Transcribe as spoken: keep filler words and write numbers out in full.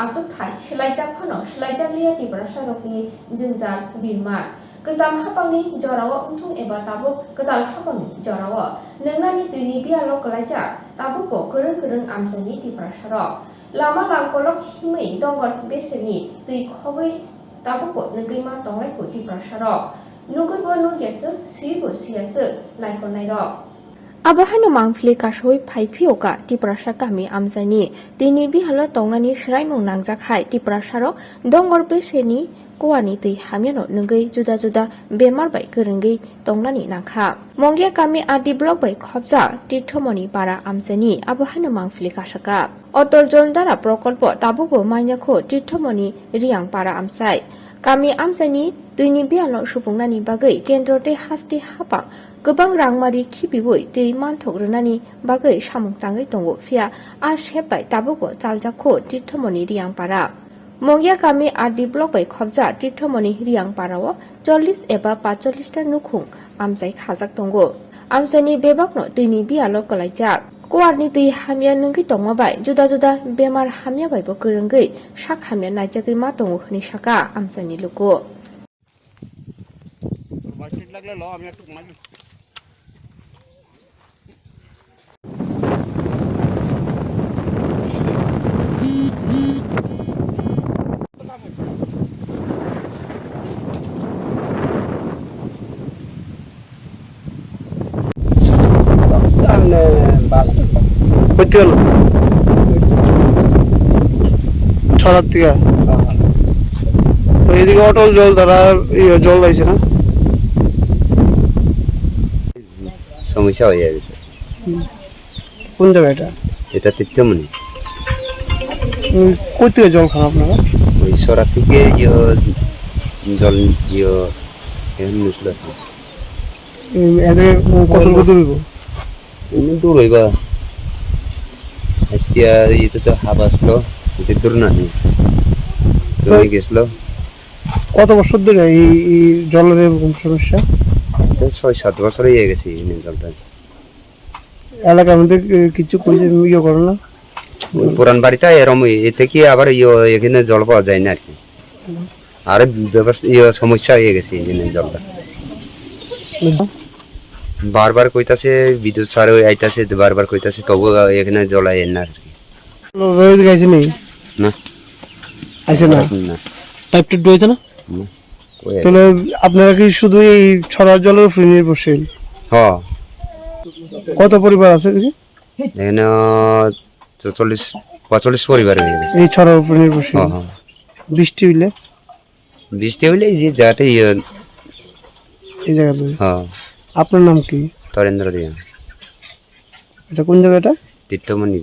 Achukthai swlaijak phano swlaijakliya Tiprasarokni jwngjal birma. Kwcham haphangni jorao wngthung eba tabuk kwtal haphangni jorao nwngnani twini biyalo kwlaijak tabukbo kwrwng kwrwng amchaini Tiprasarok. Lama langkolok himwi dongor beseni twi khogwi tabukbo nwngwi ma tonglaikho Tiprasarok. Nugwibo nugyaswk, swibo swiyaswk naikolairok. Abo haino mangpili kasawi phai phiyokha Tiprasa kami amchaini tini bihalo tongnani swraimung nangjak hai Tiprasarok dongor beseni kuani twi hamyano nwngwi juda juda bemar bai kwrwngwi tongnani nangkha. Mongya kami R D block bai khopjak Tirthomoni para amchaini abo haino mangpili kasaka. Atal Jol Dara prokolpo tabukbo manya kho Tirthomoni Riyang para amchai. Kami amchaini twini biyalo supungnani bagwi kendro tei haste haphang kwbang rangmari khibiwi twi manthok rwnani bagwi samung tangwi tongo, phiya a sep bai tabukbo chaljak kho Tirthomoni Riyang para. Mongya kami R D block bai khopjak Tirthomoni Riyang parao chollish eba panchollish ta nukhung amchai khajak tongo. Amchaini bebakno twini biyalo kwlaijak. Kuarni twi hamya nwngwi tongma bai juda juda bemar hamya baibo kwrwngwi sak hamya naijagwi ma tongo hwnwi saka amchaini luku. Hotel. Chhara tiga. তো এদিকে অটল জল দ্বারা ইয়ে জল লাইছে না? সমস্যা হয়ে গেছে। কোন জায়গা এটা? এটা তীর্থমণি। উম, কই থেকে জল খান আপনারা? ওই সরা থেকে ইয়ে জল ইয়ে এখানে নিয়েছিল। উম, এখান থেকে, উম, কত দূর হইব? এমনি দূর হইবা। এতিয়া এইটো তো হাব আসলো, এতে দূর নাহি। তো জমি গেছিল। কত বছর ধরে এই, এই জলের এরকম সমস্যা? তো ছয় সাত বছর হয়ে গেছে এই জলটা। এলাকার মধ্যে, এ, কিছু কইছে, ইয়ে করে না? ওই পুরান বাড়িটা এরম, এ থেকে আবার ইয়ে, এখানে জল পাওয়া যায় না আর কি। আরে ব্যবস্থা, ইয়ে, সমস্যা হয়ে গেছে এই জন্য জলটা। বারবার কইতাছে, বিদ্যুৎ স্যার ওই আইতাছে, বারবার কইতাছে, তবু এখানে জল আয় না আর কি। রোহিত গাইছে নি? না। আইছে না? না। পাইপ টাইপ রয়েছে না? না। ওই আর তাহলে কি। আপনারা কি শুধু এই ছড়া জলের উপরে নির্ভরশীল? হ্যাঁ। কত পরিবার আছে এদিকে? এখানে তো চল্লিশ, পঁয়তাল্লিশ পরিবার হয়ে গেছে। এই ছড়ার উপরে নির্ভরশীল। হ্যাঁ, হ্যাঁ। বৃষ্টি হইলে? বৃষ্টি হইলে এই যে যাতে ইয়ে এই জায়গাতে? হ্যাঁ। আপনার নাম কি? তরেন্দ্র রিয়াং। এটা কোন জায়গা এটা? তীর্থমণি।